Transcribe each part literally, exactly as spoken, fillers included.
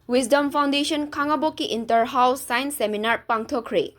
Wisdom Foundation ꯈꯥꯉꯕꯣꯛꯀꯤ Inter House Science Seminar ꯄꯥꯡꯊꯣꯛꯈ꯭ꯔꯦ꯫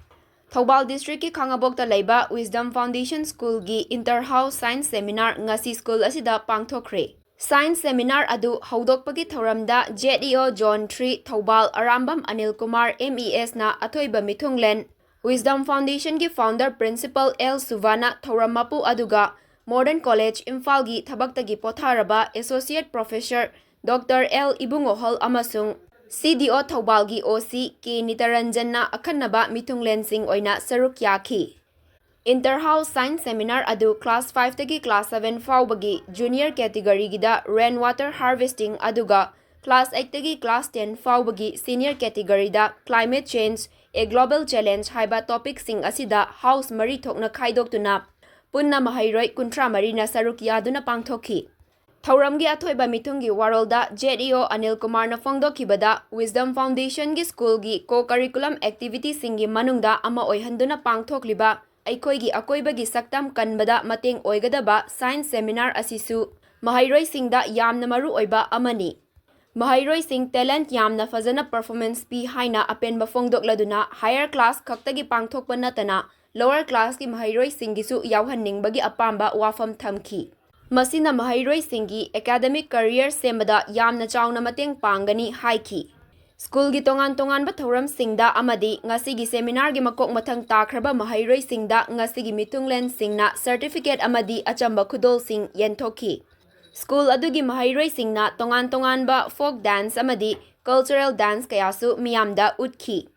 Thoubal districtꯀꯤ ꯈꯥꯉꯕꯣꯛꯇ ꯂꯩꯕ Wisdom Foundation Schoolꯒꯤ Inter House Science Seminar ꯉꯁꯤ school ꯑꯁꯤꯗ ꯄꯥꯡꯊꯣꯛꯈ꯭ꯔꯦ꯫ Science seminar ꯑꯗꯨ ꯍꯧꯗꯣꯛꯄꯒꯤ ꯊꯧꯔꯝꯗ Z E O Zone three Thoubal Arambam Anil Kumar M E S ꯅ ꯑꯊꯣꯏꯕ ꯃꯤꯊꯨꯡꯂꯦꯟ, Wisdom Foundationꯒꯤ founder principal L Suvana ꯊꯧꯔꯝ ꯃꯄꯨ ꯑꯗꯨꯒ Modern College ꯏꯝꯐꯥꯜꯒꯤ ꯊꯕꯛꯇꯒꯤ ꯄꯣꯊꯥꯔꯕ Associate Professor Doctor L ꯏꯕꯨꯡꯉꯣꯍꯜ ꯑꯃꯁꯨꯡ C D O ꯊꯧꯕꯥꯜꯒꯤ O C K ꯅꯤꯇꯔꯟꯖꯟꯅ ꯑꯈꯟꯅꯕ ꯃꯤꯊꯨꯡꯂꯦꯟꯁꯤꯡ ꯑꯣꯏꯅ ꯁꯔꯨꯛ ꯌꯥꯈꯤ꯫ Inter House Science Seminar ꯑꯗꯨ class fiveꯇꯒꯤ class seven ꯐꯥꯎꯕꯒꯤ junior categoryꯒꯤꯗ rain water harvesting ꯑꯗꯨꯒ class eightꯇꯒꯤ class ten ꯐꯥꯎꯕꯒꯤ senior categoryꯗ climate change, a global challenge ꯍꯥꯏꯕ topicꯁꯤꯡ ꯑꯁꯤꯗ house ꯃꯔꯤ ꯊꯣꯛꯅ ꯈꯥꯏꯗꯣꯛꯇꯨꯅ ꯄꯨꯟꯅ ꯃꯍꯩꯔꯣꯏ ꯀꯨꯟꯊ꯭ꯔꯥ ꯃꯔꯤꯅ ꯁꯔꯨꯛ ꯌꯥꯗꯨꯅ ꯄꯥꯡꯊꯣꯛꯈꯤ꯫ ꯊꯧꯔꯝꯒꯤ ꯑꯊꯣꯏꯕ ꯃꯤꯊꯨꯡꯒꯤ ꯋꯥꯔꯣꯜꯗ Z E O ꯑꯅꯤꯜ ꯀꯨꯃꯥꯔꯅ ꯐꯣꯡꯗꯣꯛꯈꯤꯕꯗ, Wisdom Foundationꯒꯤ schoolꯒꯤ co-curriculum activityꯁꯤꯡꯒꯤ ꯃꯅꯨꯡꯗ ꯑꯃ ꯑꯣꯏꯍꯟꯗꯨꯅ ꯄꯥꯡꯊꯣꯛꯂꯤꯕ ꯑꯩꯈꯣꯏꯒꯤ ꯑꯀꯣꯏꯕꯒꯤ ꯁꯛꯇꯝ ꯀꯟꯕꯗ ꯃꯇꯦꯡ ꯑꯣꯏꯒꯗꯕ science seminar ꯑꯁꯤꯁꯨ ꯃꯍꯩꯔꯣꯏꯁꯤꯡꯗ ꯌꯥꯝꯅ ꯃꯔꯨ ꯑꯣꯏꯕ ꯑꯃꯅꯤ꯫ ꯃꯍꯩꯔꯣꯏꯁꯤꯡ talent ꯌꯥꯝꯅ ꯐꯖꯅ performance ꯄꯤ ꯍꯥꯏꯅ ꯑꯄꯦꯟꯕ ꯐꯣꯡꯗꯣꯛꯂꯗꯨꯅ higher class ꯈꯛꯇꯒꯤ ꯄꯥꯡꯊꯣꯛꯄ ꯅꯠꯇꯅ lower classꯀꯤ ꯃꯍꯩꯔꯣꯏꯁꯤꯡꯒꯤꯁꯨ ꯌꯥꯎꯍꯟꯅꯤꯡꯕꯒꯤ ꯑꯄꯥꯝꯕ ꯋꯥꯐꯝ ꯊꯝꯈꯤ꯫ ꯃꯁꯤꯅ ꯃꯍꯩꯔꯣꯏꯁꯤꯡꯒꯤ academic career ꯁꯦꯝꯕꯗ ꯌꯥꯝꯅ ꯆꯥꯎꯅ ꯃꯇꯦꯡ ꯄꯥꯡꯒꯅꯤ ꯍꯥꯏꯈꯤ꯫ Schoolꯒꯤ ꯇꯣꯉꯥꯟ ꯇꯣꯉꯥꯟꯕ ꯊꯧꯔꯝꯁꯤꯡꯗ ꯑꯃꯗꯤ ꯉꯁꯤꯒꯤ seminarꯒꯤ ꯃꯀꯣꯛ ꯃꯊꯪ ꯇꯥꯈ꯭ꯔꯕ ꯃꯍꯩꯔꯣꯏꯁꯤꯡꯗ ꯉꯁꯤꯒꯤ ꯃꯤꯊꯨꯡꯂꯦꯟꯁꯤꯡꯅ certificate ꯑꯃꯗꯤ ꯑꯆꯝꯕ ꯈꯨꯗꯣꯜꯁꯤꯡ ꯌꯦꯟꯊꯣꯛꯈꯤ꯫ School ꯑꯗꯨꯒꯤ ꯃꯍꯩꯔꯣꯏꯁꯤꯡꯅ ꯇꯣꯉꯥꯟ ꯇꯣꯉꯥꯟꯕ folk dance ꯑꯃꯗꯤ cultural dance ꯀꯌꯥꯁꯨ ꯃꯤꯌꯥꯝꯗ ꯎꯠꯈꯤ꯫